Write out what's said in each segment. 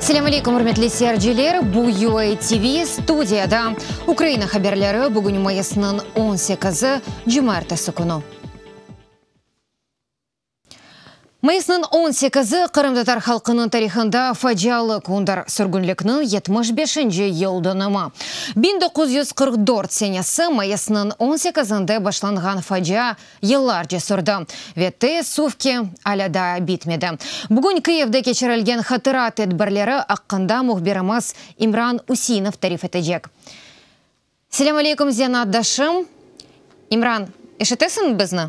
Selâm aleykum, ürmetli seyirciler! Bu UA TV studiyada Ukraina haberleri, bugün mayısnıñ on sekizi, cumaertesi künü. Mayısnıñ on sekizi, qırımtatar halqınıñ tarihında facialı kündir, sürgünlikniñ yetmiş beşinci yıldönümi. 1944 senesi mayısnıñ on sekizinde başlanğan facia yıllarca sürdi ve teessüf ki, alâ daa bitmedi. Bugün Kıyivde keçirilgen hatıra tedbirleri aqqında mühbirimiz İmran Üseinov tarif etecek. Selâm aleykum, zenaatdaşım. İmran, eşitesiñmi bizni?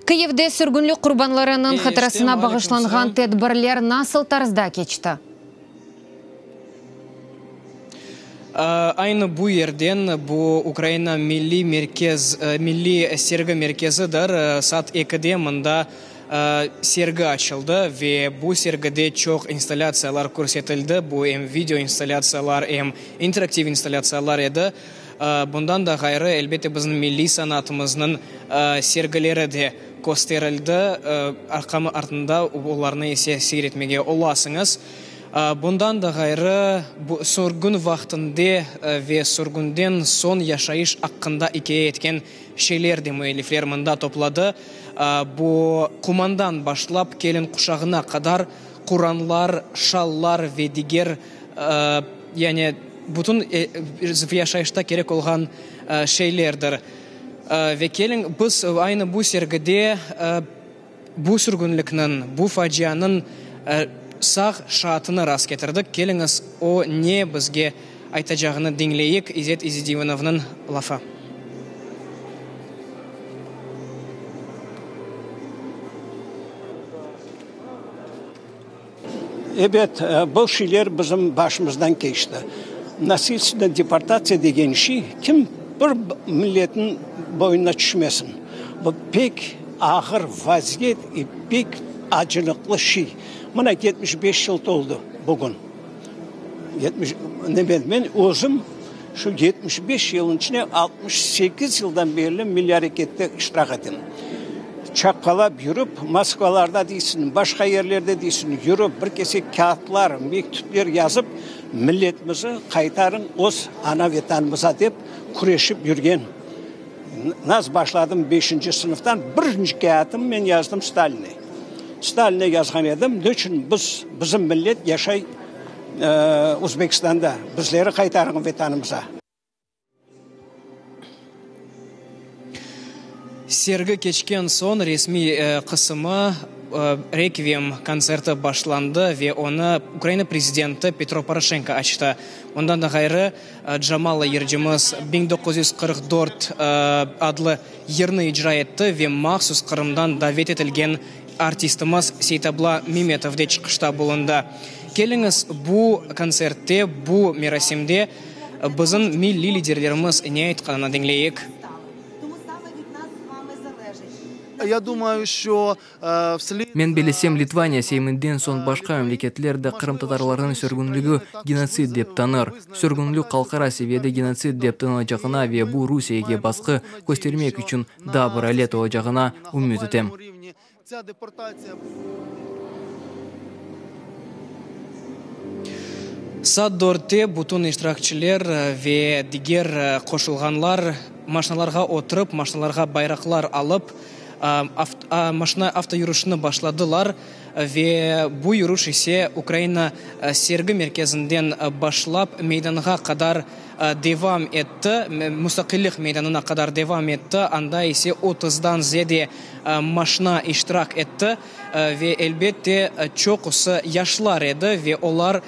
Kıyivde sürgünlik qurbanlarınıñ hatırasına bağışlanğan tedbirler nasıl tarzda keçti? Aynı bu yerden, bu Ukraina Milliy merkez, Milliy sergi merkezidir, saat ekide mında Sergi açıldı ve bu sergide çoq installâtsiyalar körsetildi, bu em video installâtsiyalar, em interaktiv installâtsiyalar edi. Bundan da ğayrı, elbette, bizim milliy sanatımıznıñ sergileri de kösterildi, arqam artında olarnı ise seyir etmege olasıñız. Bundan da ğayrı, bu sürgün vaqtında ve sürgünden soñ yaşayış aqqında ikâye etken Şeyler de müellifler mında topladı. Bu, qumandan başlap kelin quşağına qadar Quranlar, şallar ve diger, yani bütün yaşayışta kerek olğan şeylerdir. Ve keliñ, biz aynı bu sergide bu sürgünlikniñ, bu facianıñ sağ şaatını rastketirdik. Keliñiz, o ne bizge aytacağını diñleyik, İzet İzedinovnıñ lafı. Ebet, bu şeyler bizim başımızdan keçti. Nasilstvennıy deportatsiya degen şey kim bir milletniñ boynuna tüşmesin. Bu pek ağır vaziyet ve pek acınıqlı şey. Mına 75 yıl toldı bugün. Men özüm şu 75 yılnıñ içinde 68 yıldan berli milliy arekette iştirak etem. Çapqalap yürip, Moskvalarda deysin, başqa yerlerde deysin, yürip, bir kesek kâğıtlar, mektüpler yazıp, milletimizi qaytarıñ öz ana-Vetanımıza dep küreşip yürgen. Naz başladım beşinci sınıftan, birinci kâğıtımı men yazdım Stalinge. Stalinge yazğan edim, niçün biz, bizim millet yaşay Özbekistanda, bizleri qaytarıñ Vetanımıza. Sergi keçken soñ resmiy qısımı, rekviyem kontserti başlandı ve onı Ukraina prezidenti Petro Poroşenko açtı. Ondan da ğayrı, Jamala yırcımız 1944 adlı yırnı icra etti ve mahsus Qırımdan davet etilgen artistimiz Seytabla Memetov de çıqışta bulundı. Keliñiz, bu kontsertte, bu merasimde bizim milliy liderlerimiz ne aytqanını diñleyik. Men bilesem, Litvaniya Seyminden soñ başqa memleketler de qırımtatarlarnıñ sürgünligi genotsid dep tanır. Sürgünlik halqara seviyede genotsid dep tanılacağına ve bu Rusiyege basqı köstermek içün daa bir alet olacağına ümüt etem. Saat dörtte bütün iştirakçiler ve diger qoşulğanlar maşinalarğa oturıp, maşinalarğa bayraqlar alıp, maşina avtoyürüşini başladılar ve bu yürüş ise Ukraina sergi merkezinden başlap meydanğa qadar devam etti, Mustaqillik meydanına qadar devam etti, anda ise otuzdan ziyade maşina iştirak etti ve, elbette, çoqusı yaşlar edi ve olar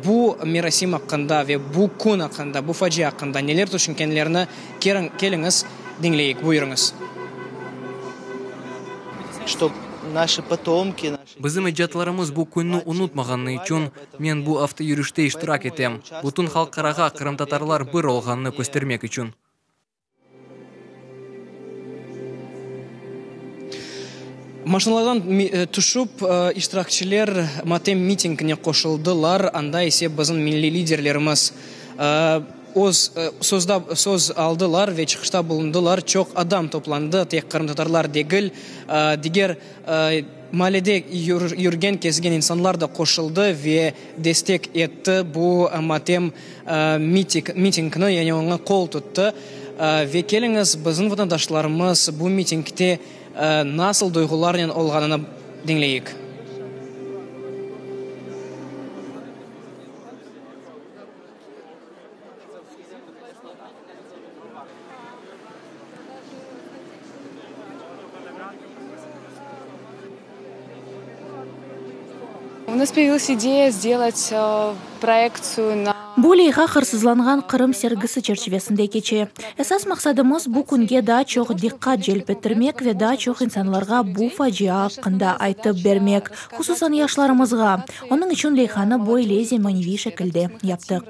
bu merasim aqqında ve bu kün aqqında, bu facia aqqında neler tüşüngenlerini keliñiz, diñleyik, buyurıñız. Bizim ecdatlarımız bu künni unutmağanı içün men bu avtoyürüşte iştirak etem, bütün halqarağa qırımtatarlar bir olğanını köstermek içün. Maşinalardan tüşüp, iştirakçiler matem mitingine qoşuldılar, anda ise bizim milliy liderlerimiz öz sözda söz aldılar ve çıqışta bulundılar. Çoq adam toplandı, tek qırımtatarlar degil, diger. Maalede yürgen, kezgen insanlar da qoşuldı ve destek etti bu matem mitingni, yani oña qol tuttı. Ve keliñiz, bizim vatandaşlarımız bu mitingte nasıl duyğularnen olğanını diñleyik. U nas poyavilas ideya sdelat proektsiyu na. Bu leyha Hırsızlanğan Qırım sergisi çerçivesinde keçe. Esas maqsadımız, bu künge daa çoq diqqat celp ettirmek ve daa çoq insanlarğa bu facia aqqında aytıp bermek, hususan yaşlarımızğa. Onıñ içün leyhanı böyle zemaneviy şekilde yaptıq.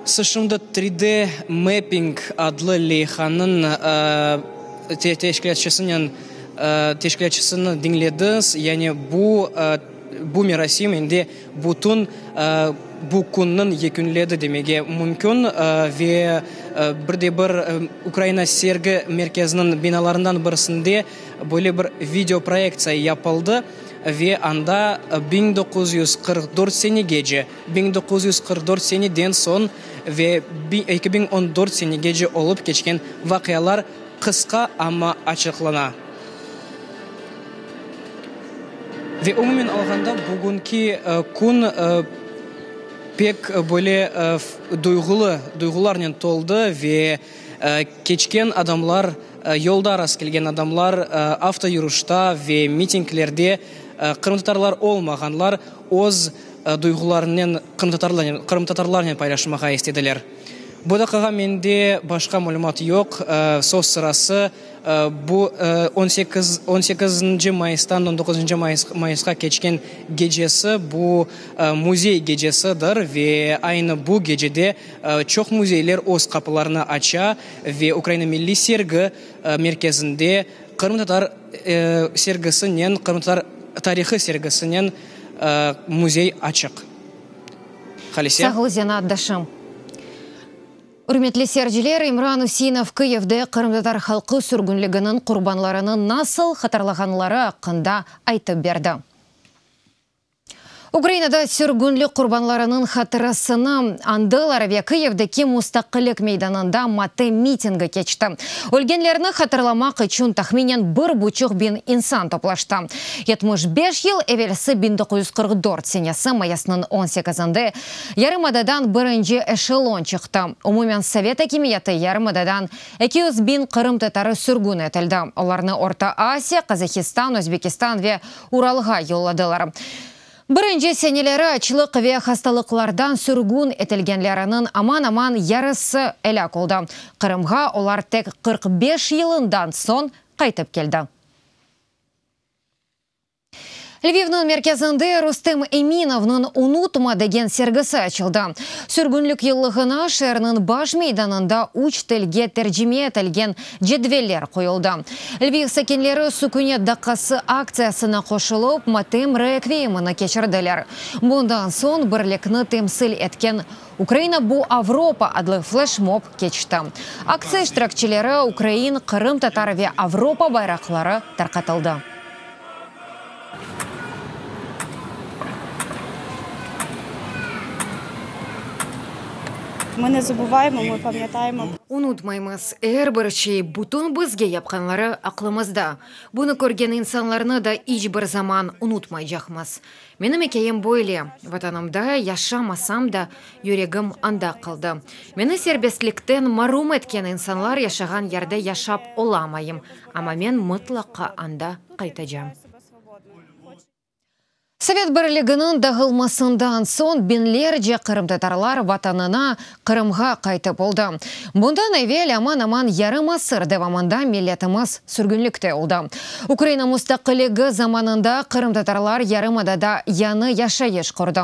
Siz şimdi 3D Mapping adlı leyhanıñ teşkilâtçısınen teşkilâtçısını diñlediñiz. Yani bu bu merasim endi bütün bu künniñ yekünledi demege mümkün ve bir de bir Ukraina sergi merkeziniñ binalarından birisinde böyle bir videoproyektsiya yapıldı. Ve anda 1944 senegece, 1944 seneden soñ ve 2014 senegece olıp keçken vaqialar qısqa, amma açıqlana. Ve umumen alğanda, bugünki kün pek böyle duyğulı, duyğularnen toldı ve keçken adamlar, Yolda rastkelgen adamlar, avto yürüşta ve mitinglerde qırımtatarlar olmağanlar öz duyğularınen qırımtatarlarnen paylaşmağa istediler. Bu daqiqa mende başqa malümat yoq. Söz sırası, bu on sekizinci mayıstan on doquzıncı mayısqa keçken gecesi, bu müzey gecesidir ve aynı bu gecede çoq müzeyler öz qapılarını aça. Ve Ukraina Milliy sergi merkezinde qırımtatar sergisinen, qırımtatar tarihı sergisinen müzey açıq. Halise. Sağ ol, zenaatdaşım. Ürmetli seyirciler, İmran Üseinov Kıyivde qırımtatar halqı sürgünliginiñ qurbanlarını nasıl hatırlağanları aqqında aytıp berdi. Ukrainada sürgünlik qurbanlarınıñ hatırasını añdılar ve Kıyivdeki Mustaqillik meydanında matem mitingi keçti. Ölgenlerni hatırlamaq içün tahminen bir buçuq biñ insan toplaştı. 75 yıl evelsi 1944 senesi mayısnıñ on sekizinde yarımadadan birinci eşelon çıqtı. Umumen sovet akimiyeti yarımadadan 200 biñ qırımtatarı sürgün etildi. Olarnı Orta Asiya, Qazahistan, Özbekistan ve Uralğa yolladılar. Birinci seneleri açlıq ve hastalıqlardan sürgün etilgenleriniñ aman-aman yarısı elâk oldı. Qırımğa olar tek 45 yılından soñ qaytıp keldi. Lvivniñ merkezinde Rustem Eminovnıñ Unutma degen sergisi açıldı. Sürgünlik yıllığına şeerniñ baş meydanında üç tilge tercime etilgen cedveller qoyuldı. Lviv sakinleri Sükünet daqqası aktsiyasına qoşulıp, matem rekviyemini keçirdiler. Bundan soñ birlikni temsil etken Ukraina bu Avropa adlı fleşmob keçti. Aktsiya iştirakçileri ukrain, qırımtatar ve Avropa bayraqları tarqatıldı. Mı ne zabuvayemo, mı pamyatayemo. Unutmaymız, er bir şey, bütün bizge yapqanları aqlımızda. Bunı körgen insanlarnı da iç bir zaman unutmaycaqmız. Menim ikâyem böyle, Vatanımda yaşamasam da, yüregim anda qaldı. Meni serbestlikten marum etken insanlar yaşağan yerde yaşap olamayım, amma men mıtlaqa anda qaytacam. Sovet Birliginiñ dağılmasından soñ biñlerce qırımtatarlar Vatanına, Qırımğa qaytıp oldı. Bundan evel aman-aman yarım asır devamında milletimiz sürgünlikte oldı. Ukraina mustaqilligi zamanında qırımtatarlar yarımadada yañı yaşayış qurdı.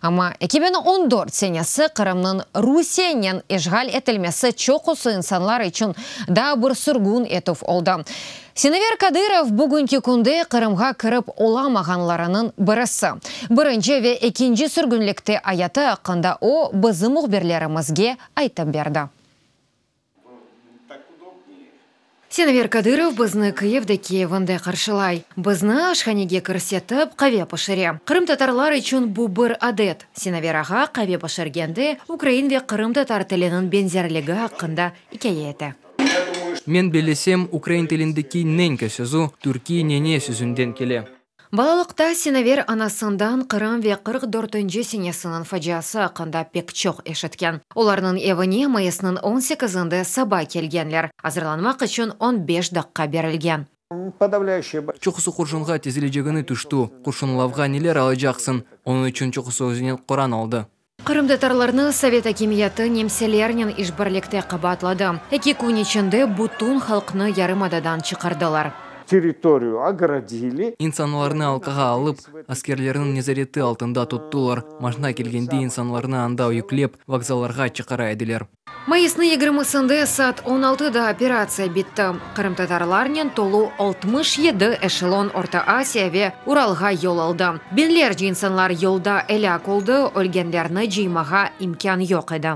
Amma 2014 senesi Qırımnıñ Rusiyenen işğal etilmesi çoqusı insanlar içün daa bir sürgün etüv oldı. Sinaver Kadırov bugünki künde Qırımğa kirip olamağanlarınıñ birisi. Birinci ve ekinci sürgünlikte ayatı aqqında o, bizim mühbirlerimizge aytıp berdi. Sinaver Kadırov bizni Kıyivdeki evinde qarşılay. Bizni aşhanege kirsetip, qave pişire. Qırımtatarlar içün bu bir adet. Sinaver ağa qave pişirgende ukrain ve qırımtatar tiliniñ beñzerligi aqqında ikâye ete. Men bellesem, ukrain tilindeki nenka sözü türkiy nene sözünden kele. Balalıqta Sinaver anasından Qırım ve 44-nci senesiniñ faciası aqqında pek çoq eşitken. Olarnıñ evine mayısnıñ on sekizinde saba kelgenler, azırlanmaq içün on beş daqqa berilgen. Çoqusı qurşunğa tizilecegini tüştü. Qurşunlavğa neler alacaqsıñ? Onıñ içün çoqusı özünen Quran aldı. Qırımtatarlarnı sovet akimiyeti nemselernen işbirlikte qabaatladı. Eki kün içinde bütün halqnı yarımadadan çıqardılar. Territoriyu ogrodili. İnsanlarnı alqağa alıp, askerlerniñ nezareti altında tuttılar. Maşna kelgende insanlarnı anda yüklep, vokzallarğa çıqara ediler. Mayısnıñ yigirmisinde saat on altıda operatsiya bitti. Qırımtatarlarnen tolu 67 eşelon Orta Asiya ve Uralğa yol aldı. Biñlerce insanlar yolda elâk oldı, ölgenlerni cıymağa imkân yoq edi.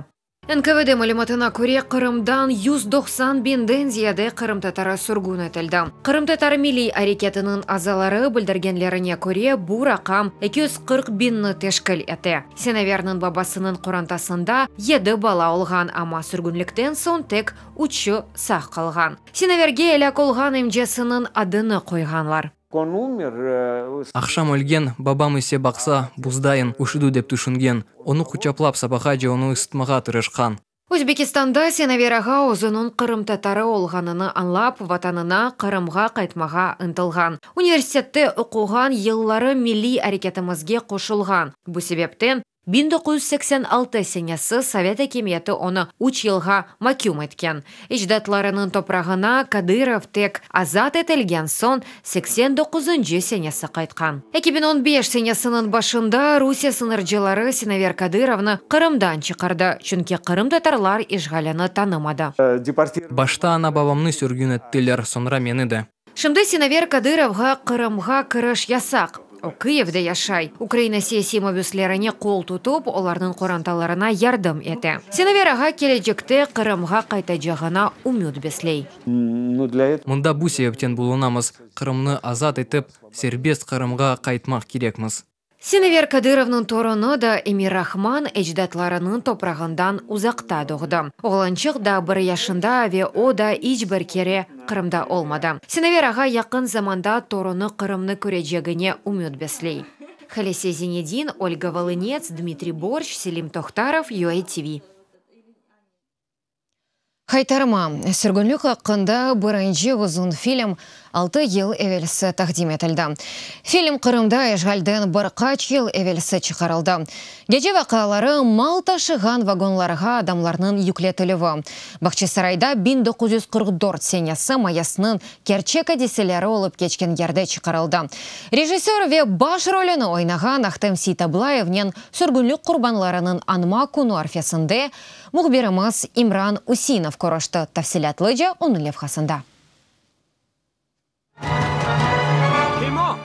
NKVD malümatına köre, Qırımdan 190 biñden ziyade qırımtatarı sürgün etildi. Qırımtatar milliy areketiniñ azaları bildirgenlerine köre, bu raqam 240 biñni teşkil ete. Sinaverniñ babasınıñ qorantasında yedi bala olğan, amma sürgünlikten soñ tek üçü sağ qalğan. Sinaverge elâk olğan emcesiniñ adını qoyğanlar. Aqşam ölgen, babam ise baqsa, buzdayın, üşüdi dep tüşüngen. Onı quçaplap sabağace onı ısıtmağa tırışqan. Özbekistanda Sinaver ağa özüniñ qırımtatarı olğanını añlap, Vatanına, Qırımğa qaytmağa ıntılğan. Universitette oquğan yılları milliy areketimizge qoşulğan. Bu sebepten 1986 senesi sovet akimiyeti onı üç yılğa maküm etken. Ecdatlarınıñ toprağına Kadırov tek azat etilgen soñ 89-ncı senesi qaytqan. 2015 senesiniñ başında Rusiye sıñırcıları Sinaver Kadırovnı Qırımdan çıqardı, çünki qırımtatarlar işğalini tanımadı. Başta ana-babamnı sürgün ettiler, soñra meni de. Şimdi Sinaver Kadırovğa Qırımğa kiriş yasaq. O, Kıyivde yaşay. Ukraina siyasiy mabüslerine qol tutıp, olarnıñ qorantalarına yardım ete. Sinaver ağa kelecekte Qırımğa qaytacağına ümüt besley. Mında bu sebepten bulunamız, Qırımnı azat etip, serbest Qırımğa qaytmaq kerekmiz. Sinaver Kadırovnıñ torunı da Emir-Rahman ecdatlarınıñ toprağından uzaqta doğdı. Oğlançıq daa bir yaşında ve o da iç bir kere Qırımda olmadı. Sinaver ağa yaqın zamanda torunı Qırımnı körecegine ümüt besley. Halise Zinedin, Olga Volınets, Dmitriy Borşç, Selim Tohtarov, UA TV. Haytarma, sürgünlik aqqında birinci uzun film altı yıl evelsi taqdim etildi. Film Qırımda işğalden bir qaç yıl evelsi çıqarıldı. Gece vaqiaları, mal taşığan vagonlarğa adamlarnıñ yükletilüvi, Bağçasarayda 1944 senesi mayısnıñ kerçek adiseleri olıp keçken yerde çıqarıldı. Rejissör ve baş rolüni oynağan Ahtem Seytablayevnen sürgünlik qurbanlarınıñ añma künü arfesinde Mühbirimiz İmran Useynov körüşti, tafsilâtlıca onıñ levhasında. Kim o?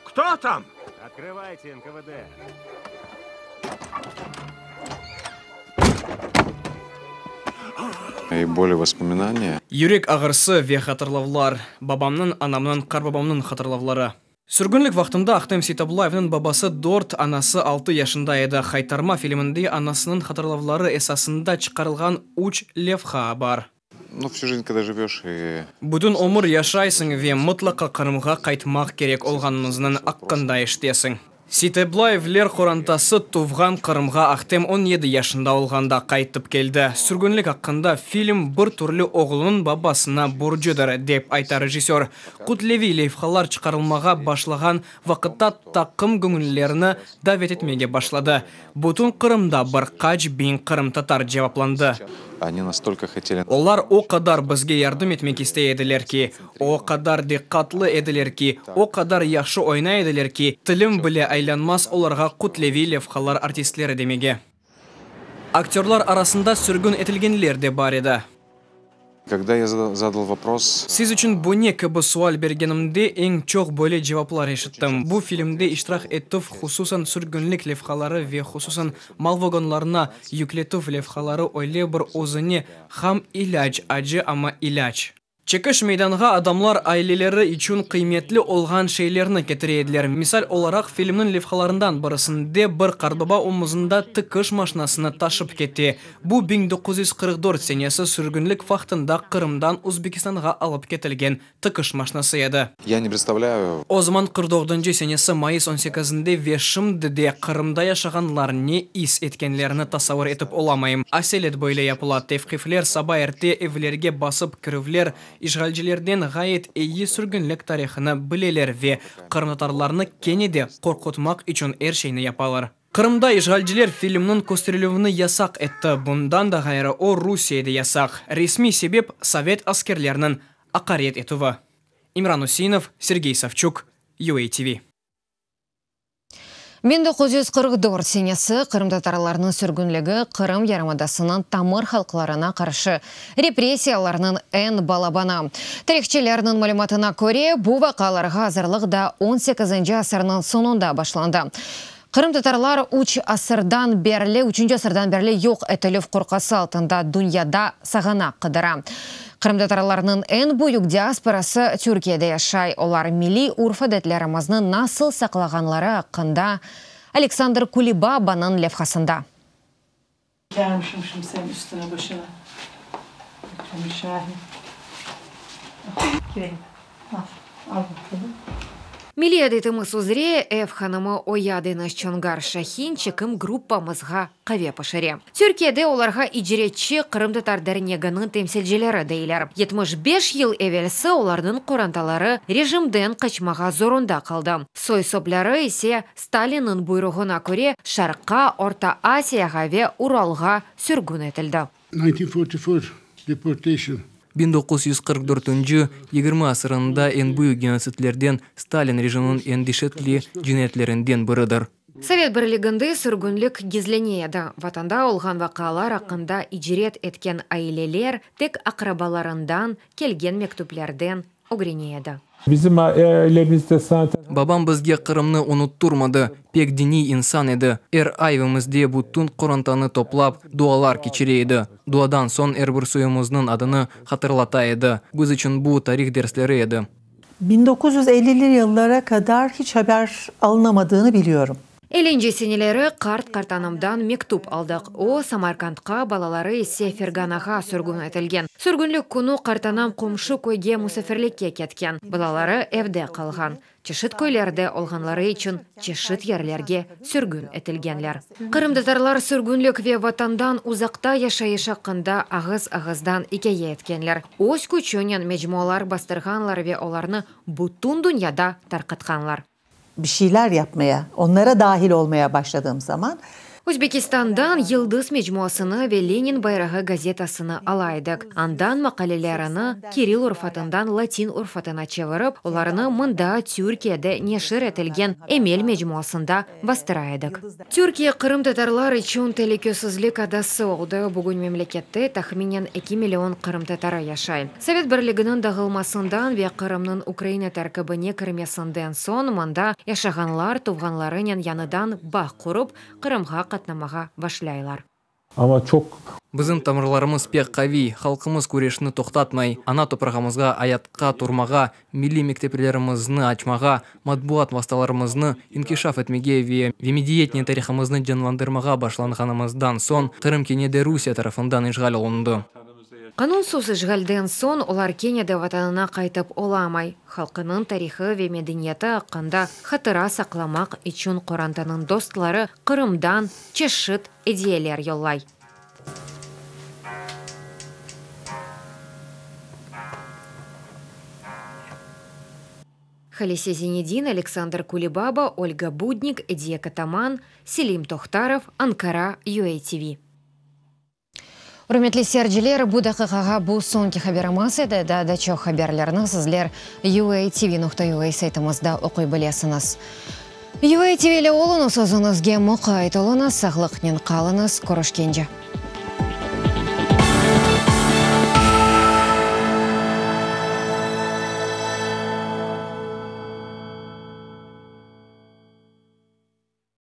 Kto tam? Otkrıvayte, NKVD! I boli vospominaniya. Yürek ağrısı ve hatırlavlar, babamnıñ, anamnıñ, qartbabamnıñ hatırlavları. Sürgünlik vaqtında Ahtem Seytablayevniñ babası dört, anası altı yaşında edi. Haytarma filminde anasınıñ hatırlavları esasında çıqarılğan üç levha bar. Nu, vsю жизнь, когда живешь, и. Bütün ömür yaşaysıñ ve mıtlaqa Qırımğa qaytmaq kerek olğanımıznıñ aqqında eşitesiñ. Seytablayevler qorantası tuvğan Qırımğa Ahtem 17 yaşında olğanda qaytıp keldi. Sürgünlik aqqında film bir türlü oğlunıñ babasına borcudır, dep ayta rejissör. Kütleviy leyhalar çıqarılmağa başlağan vaqıtta taqım göñüllilerini davet etmege başladı. Bütün Qırımda bir qaç biñ qırımtatar cevaplandı. Olar o qadar bizge yardım etmek istey ediler ki, o qadar diqqatlı ediler ki, o qadar yahşı oynay ediler ki, tilim bile aylanmaz olarğa kütleviy levhalar artistleri demege. Aktörlar arasında sürgün etilgenler de bar edi. Kogda ya zadal vopros. Siz içün bu ne kibi sual bergenimde eñ çoq böyle cevaplar eşittim, Bu filmde iştirak etüv, hususan sürgünlik levhaları ve hususan mal vagonlarına yükletüv levhaları öyle bir özüne ham ilâc, acı, amma ilâc. Çekiş meydanğa adamlar aileleri içün qıymetli olğan şeylerni ketire ediler. Misal olaraq, filmniñ levhalarından birisinde bir qartbaba omuzında tikiş maşinasını taşıp kete. Bu, 1944 senesi sürgünlik vaqtında Qırımdan Özbekistanğa alıp ketilgen tikiş maşinası edi. Ya ne predstavlâyu. O zaman 44 dördünci senesi mayıs on sekizinde ve şimdi de Qırımda yaşağanlar ne is etkenlerini tasavur etip olamayım. Aselet böyle yapıla, tevqifler, saba erte evlerge basıp kirüvler, işğalcilerden ğayet eyi sürgünlik tarihını bileler ve qırımtatarlarnı kene de qorqutmaq içün er şeyni yapalar. Qırımda işğalciler filmniñ kösterilüvini yasaq etti, bundan da ğayrı o Rusiyede yasaq. Resmiy sebep, sovet askerleriniñ aqaret etüvi. İmran Useinov, Sergey Savçuk, UATV. 1944 senesi qırımtatarlarnıñ sürgünligi Qırım yarımadasınıñ tamır halqlarına qarşı repressiyalarnıñ eñ balabanı. Tarihçilerniñ malümatına köre, bu vaqialarğa azırlıq da on sekizinci asırnıñ soñunda başlandı. Qırımtatarlar üç asırdan berli, üçünci asırdan berli yoq etilüv qorqası altında dünyada sağanaq qıdıra. Qırımtatarlarnıñ eñ büyük diasporası Türkiyede yaşay. Olar milliy urf-adetlerimizni nasıl saqlağanları aqqında Aleksandr Kulibabanıñ levhasında. Kelmişim şimdi senin üstüne başına. Ekrem Şahin. Gireyim. Al, al bakalım. Milliy adetimiz üzre, ev hanımı Oya Deniz Çongar Şahin çekim gruppamızğa qave pişire. Türkiyede olarğa İcretçi qırımtatar derneginiñ temsilcileri deyler. 75 yıl evelsi olarnıñ qorantaları rejimden qaçmağa zorunda qaldı. Soy-sopları ise Stalinniñ buyruğına köre Şarqqa, Orta Asiyağa ve Uralğa sürgün etildi. 1944 deportation. 1944-nci, yigirmi asırında eñ büyük genotsidlerden, Stalin rejiminiñ eñ deşetli cinayetlerinden biridir. Sovet Birliginde sürgünlik gizlene edi. Vatanda olğan vaqialar aqqında icret etken aileler tek aqrabalarından kelgen mektüplerden ögrene edi. Bizim ailemizde zaten. Babam bizge Qırımnı unutturmadı, pek diniy insan edi. Er ay evimizde bütün qorantanı toplap, dualar keçire edi. Duadan soñ er bir soyumıznıñ adını hatırlata edi. Biz içün bu, tarih dersleri edi. 1950'li yıllara kadar hiç haber alınamadığını biliyorum. Ellinci seneleri qart-qartanamdan mektüp aldıq. O, Samarkandqa, balaları ise Ferganağa sürgün etilgen. Sürgünlik künü qartanam qomşu köyge musafirlikke ketken, balaları evde qalğan. Çeşit köylerde olğanları içün çeşit yerlerge sürgün etilgenler. Qırımtatarlar sürgünlik ve Vatandan uzaqta yaşayış aqqında ağız-ağızdan ikâye etkenler, öz küçünen mecmualar bastırğanlar ve olarnı bütün dünyada tarqatqanlar. Bir şeyler yapmaya, onlara dahil olmaya başladığım zaman. Özbekistandan Yıldız mecmuasını ve Lenin bayrağı gazetasını ala edik. Andan maqalelerini kiril urufatından latin urufatına çevirip, olarnı mında, Türkiyede neşir etilgen Emel mecmuasında bastıra edik. Türkiye qırımtatarlar içün telükesizlik adası oldı. Bugün memlekette tahminen eki million qırımtatarı yaşay. Sovet Birliginiñ dağılmasından ve Qırımnıñ Ukraina terkibine kirmesinden soñ mında yaşağanlar tuvğanlarınen yañıdan bağ qurıp, Qırımğa qatnamağa başlaylar. Amma çoq. Bizim tamırlarımız pek qaviy, halqımız küreşni toqtatmay, ana toprağımızğa ayatqa turmağa, milliy mekteplerimizni açmağa, matbuat vastalarımıznı inkişaf etmege ve ve mediyetnen tarihımıznı canlandırmağa başlanğanımızdan soñ Qırım kene de Rusiye tarafından işğal olundı. Qanunsız işğalden soñ olar kene de Vatanına qaytıp olamay. Halqınıñ tarihı ve medeniyeti aqqında hatıra saqlamaq içün qorantanıñ dostları Qırımdan çeşit ediyeler yollay. Halise Zinedin, Aleksandr Kulibaba, Olga Budnik, Ediye Kataman, Selim Tohtarov, Ankara, UATV. Ürmetli seyirciler, bu daqiqağa bu soñki haberimiz edi. Daa da çoq haberlerni sizler uatv.ua saytımızda oquy bilesiñiz. UATV ile oluñız, özüñizge muqayt oluñız, sağlıqnen qalıñız, körüşkence.